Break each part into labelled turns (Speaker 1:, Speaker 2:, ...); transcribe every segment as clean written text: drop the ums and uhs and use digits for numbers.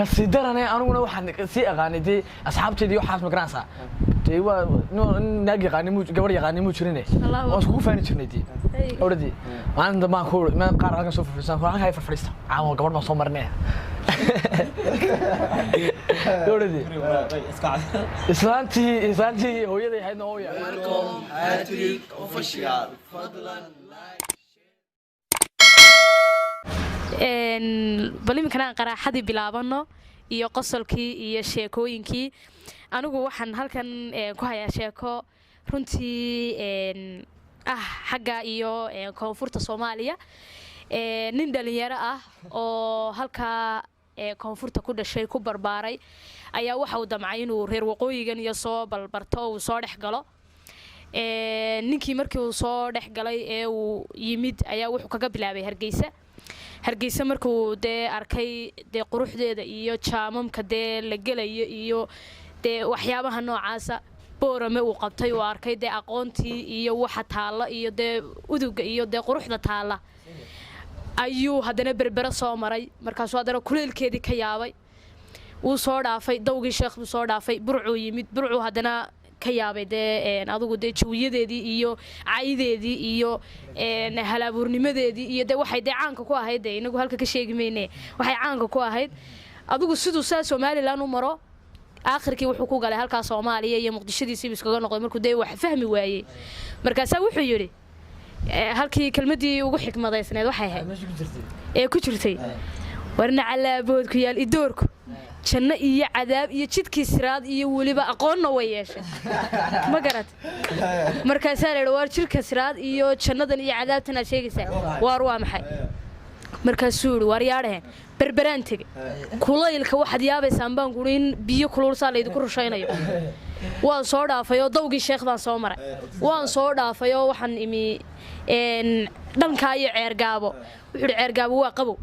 Speaker 1: Kasii darane, aniguna waxaan sii aqaanay dee asxaabteydii waxaas, ma garanaysaa, dee waa nin naag yaqaani muu, gabar yaqaani muu jirine.
Speaker 2: Allahu.
Speaker 1: Waan iskugu faani jirnay dee. Awradii maalinta baan ku meel qaar halkan soo fadhiistan, halkan ay fadhiista, caawa gabadh baan soo marinaya. Awradii islaantii hooyaday ahaydna oo yaa.
Speaker 3: Welcome Hattrick Official. Fadlan.
Speaker 2: Bal iminkana aan qaraaxadii bilaabano iyo qosolkii iyo sheekooyinkii. Anigu waxaan halkan ku hayaa sheeko runtii ah xagga iyo koonfurta Soomaaliya. Nin dhalinyaro ah oo halkaa koonfurta ku dhashay, ku barbaaray, ayaa waxa uu damcay inuu reer waqooyigan iyo soo balbarto, uu soo dhex galo. Ninkii markii uu soo dhex galay ee uu yimid ayaa wuxuu kaga bilaabay Hargeysa. Hargeysa markuu dee arkay dee quruxdeeda iyo jaamamka dee la gelayo iyo dee waxyaabaha noocaasa, Boorame uu qabtay, uu arkay dee aqoontii iyo waxa taalla iyo dee uduga iyo dee quruxda taalla, ayuu haddana Berbere soo maray. Markaasuu haddana kuleylkeedii ka yaabay, wuu soo dhaafay, dawgii Sheekh buu soo dhaafay, Burcuu yimid. Burcuu haddana ka yaabay dee adugu dee jawiyadeedii iyo caydeedii iyo halaabuurnimadeedii iyo dee waxay dee caanka ku ahayd, dee inagu halka ka sheegi mayne waxay caanka ku ahayd. Adigu siduu saa Somaliland u maro, aakhirkii wuxuu ku galay halkaa Soomaaliya iyo Muqdishadiisiibu iskaga noqday markuu dee wax fahmi waayey. Markaasaa wuxuu yidhi halkii kelmaddii ugu xikmadaysneed waxay ahayd ee ku jirtay: "Warna calaabood ku yaal idoorku janno iyo cadaab iyo jidkii siraad iyo weliba aqoonna way yeeshay." Ma garat? Markaasaa la yidhi: "Waar jidka siraad iyo jannadan iyo cadaabtan aad sheegaysaa waar waa maxay?" Markaasuu yidhi: "Waar yaadhaheen, Berberaan tegey, kulaylka waxaad yaabaysaan baan kuri in biyo kululsaa laydinku rushaynayo. Waan soo dhaafay oo dawgii Sheekh baan soo maray, waan soo dhaafay oo waxaan imi dhankaa iyo Ceergaabo." Wuxuu yidhi: "Ceergaabo waa qabow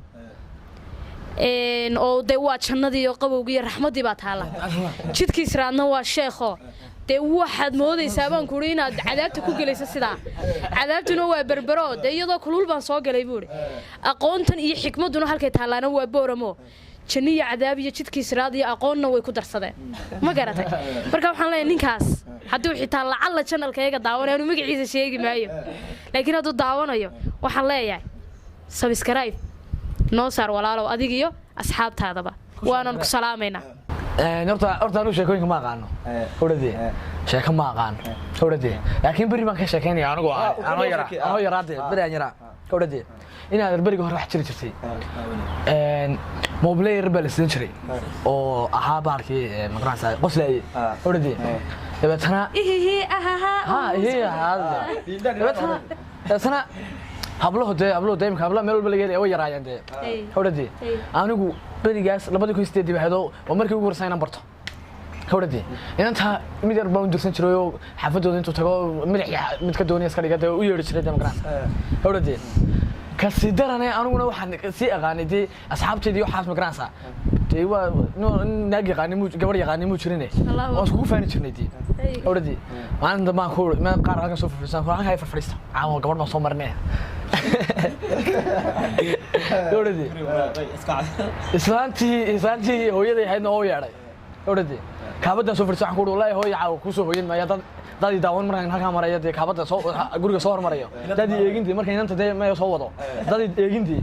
Speaker 2: oo dee waa jannadii oo qabowgii iyo raxmaddii baa taalla. Jidkii siraadna waa Sheekho, dee waxaad moodaysaa baan kuhi inaad cadaabta ku gelayso sidaa, cadaabtuna waa Berbero, dee iyadoo kulul baan soo galay," buu idhi. "Aqoontan iyo xikmadduna halkay taallaana waa Booramo. Janno iyo cadaab iyo jidkii siraad iyo aqoonna way ku darsadeen." Ma garatay? Marka waxaan leeyahay ninkaas, hadduu xitaa lacalla channelka iyaga daawanayo, anu magaciisa sheegi maayo, laakiin hadduu daawanayo waxaan leeyahay subscribe noo saar walaalow, adig iyo asxaabtaadaba waanan ku salaamaynaa.
Speaker 1: Horta anigu sheekooyinka ma aqaano howladee, sheeko ma aqaano howladee, laakiin beri baan ka sheekeynaya anigu anoo yaraa, anoo yaraadee, beri aan yaraa howladee, inaad beriga hore wax jiri jirtay, mobile yar baa la sidan jiray oo ahaa bahalkii magaranaysaa qoslaaye howladee. Dabeetana
Speaker 2: ihihi ahaha.
Speaker 1: Ha ihi dabeetana habluhu dee, habluhu dee imika hablaha meel walba laga helaya, way yaraayeen dee howladee. Anigu berigaas 2008-dii baa ahayd oo markii ugu horreysay inaan barto howladee. Inantaa mid yar baan u dirsan jiray oo xaafadooda intuu tago madax mid ka doonaya iska dhiga dee u yeedhi jiray dee, magaranaysa howladee. Kasii darane, aniguna waxaan sii aqaanay dee asxaabteydii waxaas, ma garanaysaa, dee waa nin naag yaqaani muu, gabar yaqaani muu jirine.
Speaker 2: Allahu.
Speaker 1: Waan iskugu faani jirnay dee howladii. Maalinta baan ku meel qaar halkan soo fadhiistan, halkan ay fadhiista, caawa gabadh baan soo marinaya. Howladii islaantii hooyaday ahaydna oo yeedhay howladii, kaabadan soo fadhiista, waxaan ku uhi: "Wallahi hooya, caawa kuusoo hooyan maayo dad dadii daawan markaan halkaa marayo, dee kaabada soo guriga soo hormarayo, dadii eegindii markay inanta dee maya soo wado, dadii eegindii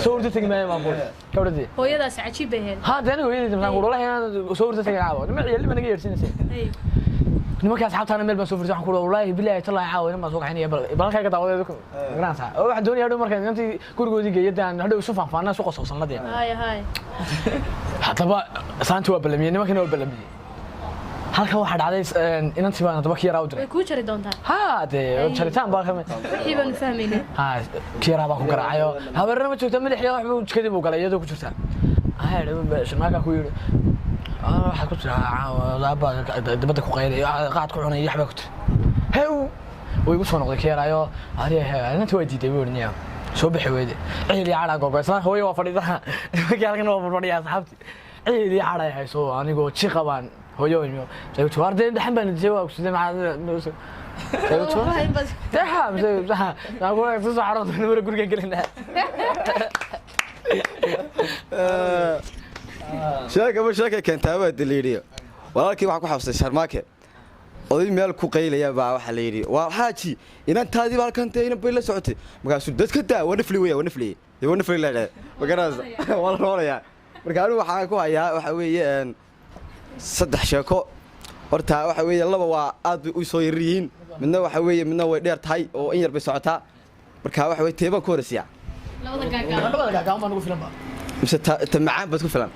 Speaker 1: soo hurta tegi maayo," baan ku howladii.
Speaker 2: Hooyadaas cajiib bay ahayd.
Speaker 1: Ha dee aniga hooyadayda maxaan ku uhi: "Wallahi inaan soo hurta tegin caawa, nima ciyaalli baa naga yeedhsiinaysay." Nimanka asxaabtaana meel baan soo fadhiistay, waxaan ku uhi: "Wallahi billahi tallahi caawa inan baan soo kaxaynaya, bal bal halkaa ka daawadeed, garanaysaa, oo waxaan doonaya hadhow markaan inantii gurigoodii geeyo dee aan hadhow isu faanfaanna, isu qosoqsanna dee."
Speaker 2: Hay hay.
Speaker 1: Haddaba islaantii waa ballamiyey, nimankina waa ballamiyey. Halkan waxaa dhacday inantii baan haddaba ki yaraa u diray.
Speaker 2: Way kuu jari doontaa.
Speaker 1: Ha dee jaritaan baa kamid.
Speaker 2: Wixii baanu fahmaynaa.
Speaker 1: Ha, ki yaraa baan ku garaacayo: "Habeerna ma joogta?" Madaxii waxbuu jikadii buu galay iyadoo ku jirta. Shirmaakaa ku yidhi: "Waxaad ku tiraa aabba dibadda ku qaylay, qaad ku cunay, waxbaa ku tiri." Hew way igu soo noqday ki yaraayo: "Inantii waa diiday," buu yidhi, "niya soo bixi weyde." Ciil iyo cadhaa gogo islaan, hooyo waa fadhida, nimankii halkan waa fadhiya, asxaabtii ciil iyo cadhay hayso. Anigoo jiqa baan hooyo imi: "Waar dee dhaxan baan disay, waa kusidee maxaa?" Deha mise soo xaroon mara gurigan gelinaa.
Speaker 4: Sheekaba sheekay keentaa baa daliidhiyo. Walaalkii waxaan ku xabsay Sharmaake, oday meel ku qaylaya baa waxaa la yidhi, waa xaaji, inantaadii baa halkan tee, inan bay la socotay. Markaasuu dadka daa, waa nafli weya, waa nafli, dee waa nafli la ma garanaysa, waa la noolayaa. Marka anigu waxaan ku hayaa waxa weeye saddex sheeko. Horta waxa weeye laba waa aad bay u soo yarar yihiin, midna waxa weeye midna way dheer tahay oo in yar bay socotaa. Marka waxa weye teebaan ku horeysiyaa?
Speaker 2: Labada gaagaaban.
Speaker 1: Labada gaagaaban baa nagu filan ba.
Speaker 4: Mise ta macaan baad ku filan?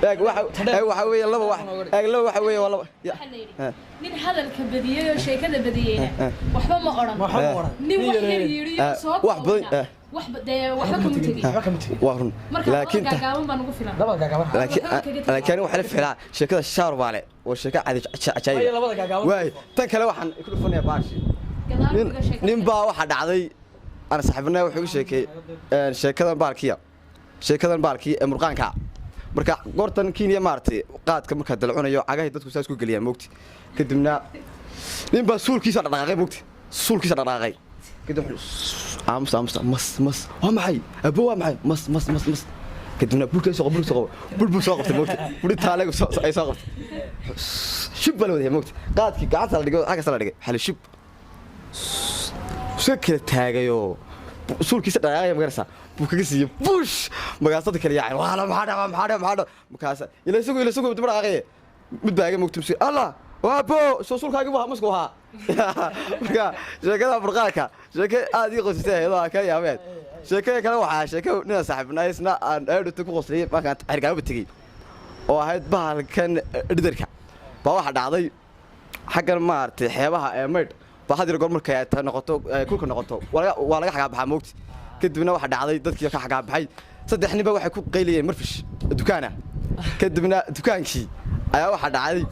Speaker 4: Eeg, waxa eeg, waxa weeye laba wax, eeg, laba waxa weeye waa laba.
Speaker 2: Waxaa la yidhi, nin hadalka badiyey oo sheekada badiyeyna waxba ma odhan.
Speaker 1: Waxba ma odhan.
Speaker 2: Nin wax yar yidhi
Speaker 4: Eh,
Speaker 2: soo
Speaker 4: wax badan,
Speaker 2: koobna
Speaker 4: eh.
Speaker 2: waxba dee waxba kama tegin.
Speaker 1: Waxba kama tegin.
Speaker 4: Waa run.
Speaker 2: Marka labada
Speaker 4: Laakiin
Speaker 2: gaagaaban baa nagu filan.
Speaker 1: Labada gaagaaban.
Speaker 4: Laakiin
Speaker 2: Waxba kaga tegin.
Speaker 4: Laakiin aniga waxaa la ficlaa sheekada shaar baale, waa sheeko caadi cajaayib.
Speaker 1: Waayo, labada gaagaaban.
Speaker 4: Waay, tan kale waxaan ku dhufanayaa baashi.
Speaker 2: Gadaal
Speaker 4: Nin
Speaker 2: uga sheekay.
Speaker 4: Nin baa waxaa dhacday ana saaxiibnaa wuxuu igu sheekay sheekadan baalkiya, sheekadan baalkii ee murqaanka. Marka goortan Kenya maaragtay qaadka markaa dalcunayo cagahay dadku saas ku geliyaan, moogti. Kadibna nin baa suulkiisa dhaqaaqay, moogti, suulkiisa dhaqaaqay. Kadib wuxuu, aamus, aamus, mas, mas, waa maxay abo, waa maxay, mas, mas, mas, mas. Kadibna burkay soo bur soo bur buu soo qabtay, moogti, buri taaleegu soo ay soo qabtay. Shib baa la wadaya, moogti, qaadkii gacanta la dhigay, xaggaas la dhigay, waxaa la shib iska kala taagayoo suulkiisa dhaqaaqaya, magaraysaa, buu kaga siiyey bush. Markaas dadka kale yaaceen, waala, maxaa dhaca, maxaa dhaca, maxaa dhaca? Markaas ila isagu daba dhaqaaqaye, mid baa iga mogtay, allah, waa bo soo suulkaagii buu ahaa, masku ahaa. Marka sheekada furqaanka sheeke aad ii qosisay ahayd oo aan ka yaabeen. Sheekada kale waxaa sheeko ninaan saaxiibnay isna aan aadhota ku qosliyey markaan xergaaba tegey oo ahayd bahalkan dhidarka. Baa waxaa dhacday xaggan maaragtay xeebaha ee Maydh baa had iyo goor markay ay ta noqoto kulka noqoto waa laga xagaabaxaa, moogti. Kadibna waxaa dhacday dadkii ka xagaabaxay saddex nin ba waxay ku qaylayeen marfish dukaana. Kadibna dukaankii ayaa waxaa dhacday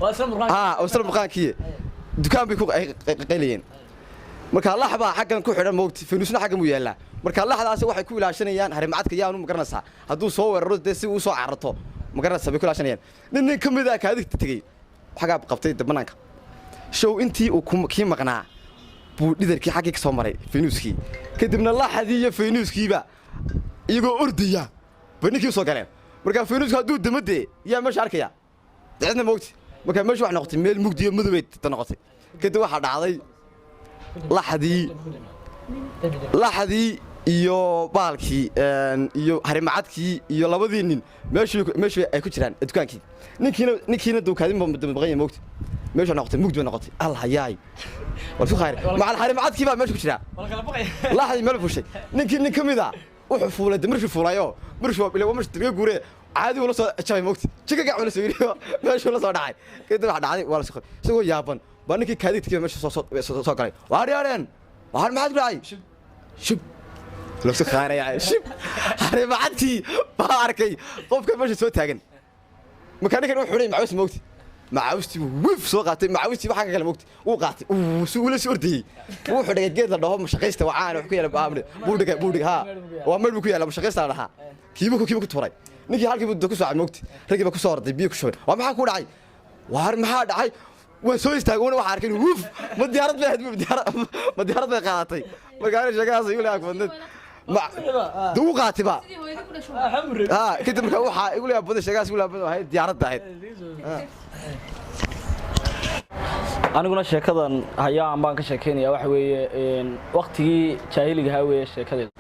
Speaker 1: Waa isla murqaanka.
Speaker 4: Haa, oo isla murqaankii dukaan bay ku qaylayeen. Marka lax baa xaggan ku xidhan, moogti, faynuusna xaggan buu yaallaa. Marka laxdaasi waxay ku ilaashanayaan harimacadka yaanu, ma garanaysaa, hadduu soo weeraro dee si uu soo cararto, ma garanaysaa, bay ku ilaashanayaan. Nin ka mid ah kaadigta tegey xaggaa qabtay banaanka show intii uu kii maqnaa buu dhidarkii xaggii ka soo maray faynuuskii. Kadibna laxdii iyo faynuuskiiba iyagoo ordaya bay ninkii usoo galeen. Marka faynuusku hadduu damo dee yaa meesha arkaya cidna, moogti. Marka meesha waxay noqotay meel mugdi iyo madowbay ta noqotay. Kadib waxaa dhacday laxdii iyo baalkii iyo harimacadkii iyo labadii nin meeshii ay ku jiraan dukaankii. Ninkiina dukaadin baa maqan yahay, moogti. Meesha noqotay mugdi bay noqotay. Allah yaay, war isku khayr macal harimacadkii baa meesha ku jira.
Speaker 1: Wala kala baqaya.
Speaker 4: Laxdii meel fushay. Ninkii nin ka mid ah wuxuu fuulay de marshuu fuulayo, marshuu waa ila marshuu laga guure caadi uu la soo jabay, moogti, jika gac uu la soo yiri meeshuu la soo dhacay. Kadib waxa dhacday waa la soo isagoo yaaban baa ninkii kaadiidkii meesha soo galay. Waa dhiyaareen, waxaan maxaad ku dhacay? Shib lagu khaaraya, shib. Harimacadkii baa arkay qofka meesha soo taagan. Marka ninkan wuxuu xidhay macaws, moogti, macawistii buu wif soo qaatay, macawistii waxaa ka kale, moogti, wuu qaatay, uu si ula soo ordayey. Wuxuu dhigay geed la dhaho mashaqaysta wacaan wax ku yaala buu dhigay ha, waa meel buu ku yaala mashaqaysta la dhahaa. Kiibu ku tuuray ninkii halkii buu ku soo cay, moogti. Raggii baa ku soo orday, biyo ku shubay. Waa maxaa ku dhacay? Waar maxaa dhacay? Waan soo istaagay una waxaa arkay wuf, ma diyaarad bay ahayd, ma diyaarad bay qaadatay? Marka aniga sheekadaas igu leeyahay badneed ma dee wuu qaatay ba.
Speaker 2: Sidii hooyada ku dhasho.
Speaker 4: Ha, kadib marka waxaa igu leeyahay badan sheekadaas igu leeyahay badan ahayd diyaaradda ahayd.
Speaker 5: Aniguna sheekadan hayaan baan ka sheekeynaya. Waxa weeye waqtigii jaahiliga ahaa weeye sheekadeedu.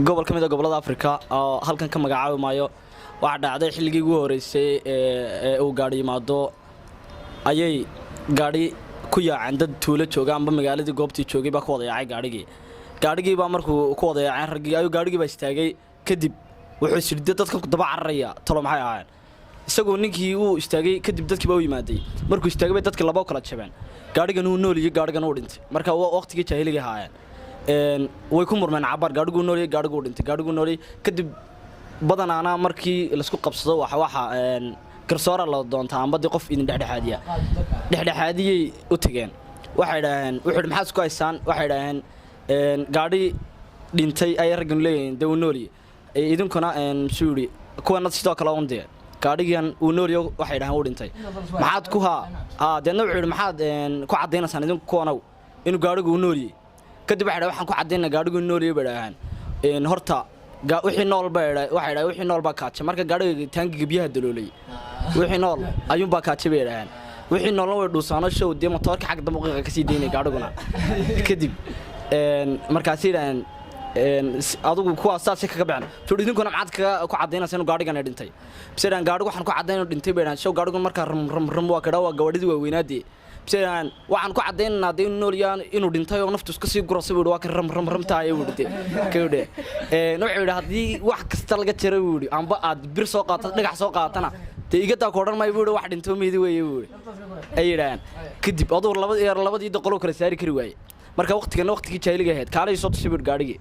Speaker 5: Gobol ka mid a gobollada Afrika oo halkan ka magacaabi maayo, waxaa dhacday xilligii ugu horreysay ee uu gaadhi yimaado ayay gaadhi ku yaaceen dad tuulo jooga amba magaaladii goobtii joogay baa ku wada yaacay gaadhigii. Gaadhigii baa markuu ku wada yaaceen raggii ayuu gaadhigii baa istaagay. Kadib wuxuu isirday dadka daba cararaya talo maxay ahaayeen. Isagoo ninkii uu istaagay kadib dadkii baa u yimaaday. Markuu istaagay bay dadkii laba u kala jabeen, gaadhigan uu nool iyo gaadhigan uu dhintay. Marka waqtigii jaahiliga ahaayeen way ku murmeen cabaar, gaadhiguu nool iyo gaadhiguu dhintay, gaadhiguu nool. Kadib badanaana markii laisku qabsado waxa garsoora la doontaa amba dee qof idin dhexdhexaadiya. Dhexdhexaadiyay u tageen. Waxay idhaaheen, wuxuu yidhi, maxaad isku haysaan? Waxay idhaaheen gaadhi dhintay ayay raggan leeyihiin, dee uu noolye idinkuna. Muxuu yidhi kuwana sidoo kale un dee gaadhigan uu noolyo, waxay idhaaheen uu dhintay. Maxaad ku haa haa deedna wuxuu yidhi, maxaad ku caddaynaysaan idinku kuwanow inuu gaadhigu uu noolye? Kadib waxay dhahen, waxaan ku caddaynaa gaadhigu inuu noolye, bay idhaaheen. Horta Wixii nool baa waxay idhaaheen wixii nool baa kaaja. Marka gaadhiga taangiga biyaha daloolay, wixii nool ayuunbaa kaaja bay idhaaheen. Wixii noolna way dhuusaano show dee matoorka xagga dambe qiiqa kasii daynay gaadhiguna. Kadib markaasay idhaaheen adigu kuwaas saasay kaga baxeen. Tuhi idinkuna maxaad kaga ku caddaynaysa inuu gaadhigani dhintay? Bise idhaaheen gaadhigu waxaan ku caddayn inuu dhintay bay idhaaheen. Show gaadhigu markaa rum rum rum waa kadhaa, waa gawaadhidii waaweynaadee. Bise idhaaheen waxaan ku caddaynaynaa dee inuu nool yahay, inuu dhintay oo naftu iska sii gurasay buu yidhi, waa kan ram ram ram tahay buu yidhi. Ka yidhi wuxuu yidhi haddii wax kasta laga jaro buu yidhi, amba aad bir soo qaadato, dhagax soo qaadatana, dee igadaa ku odhan maayo buu yidhi, wax dhintoo meydi weeye buu yidhi, ay yidhaaheen. Kadib adugu labadii doqoloo kala saari kari waaye. Marka waqtigana waqtigii jaahiliga ahayd, kaalay soo tusay buu yidhi gaadhigii.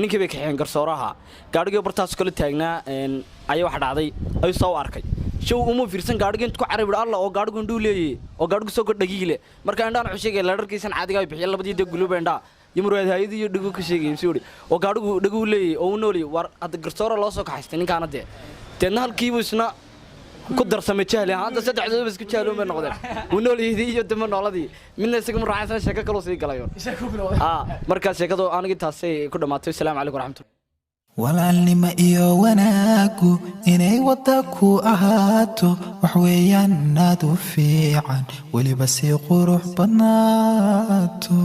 Speaker 5: Ninkii bay kaxeen garsooraha, gaadhigii bartaas kala taagnaa ayaa waxa dhacday ayuu soo u arkay. Show uma fiirsan gaadhigii, intu ku carab yidhi alla oo gaadhigu indhuu leeyahay oo gaadhigu soo kordhagiile. Marka indhahan wuxuu sheegaya leerarkiisan caadiga ay bixiyeen labadii dee guluba indhaha iyo muraad hayadii iyo dhigu ka sheegayay. Suu yidhi oo gaadhigu dhaguu leeyahay oo uu noolyahay. War hadda garsoora loo soo kaxaystay ninkaana dee deedna halkiibuu isna ku darsamay jahli ahaan. Hadda saddexdooda isku jahloon bay noqdeen, wuu nool yahay iyo dama nooladii midna isaga mu raacaysan, sheeko kaloo sii galayo. Markaa sheekadu anigii taasay ku dhammaatay. Asalaamu calaykum waraxmatullah.
Speaker 6: Walaalnimo iyo wanaagu inay wadda ku ahaato wax weeyaan aad u fiican, weliba si qurux badnaato.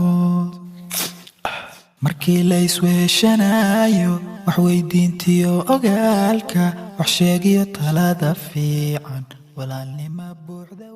Speaker 6: Markii la isweeshanayo wax weydiintiyo ogaalka, wax sheegiyo talada fiican, walaalnimo buuxda.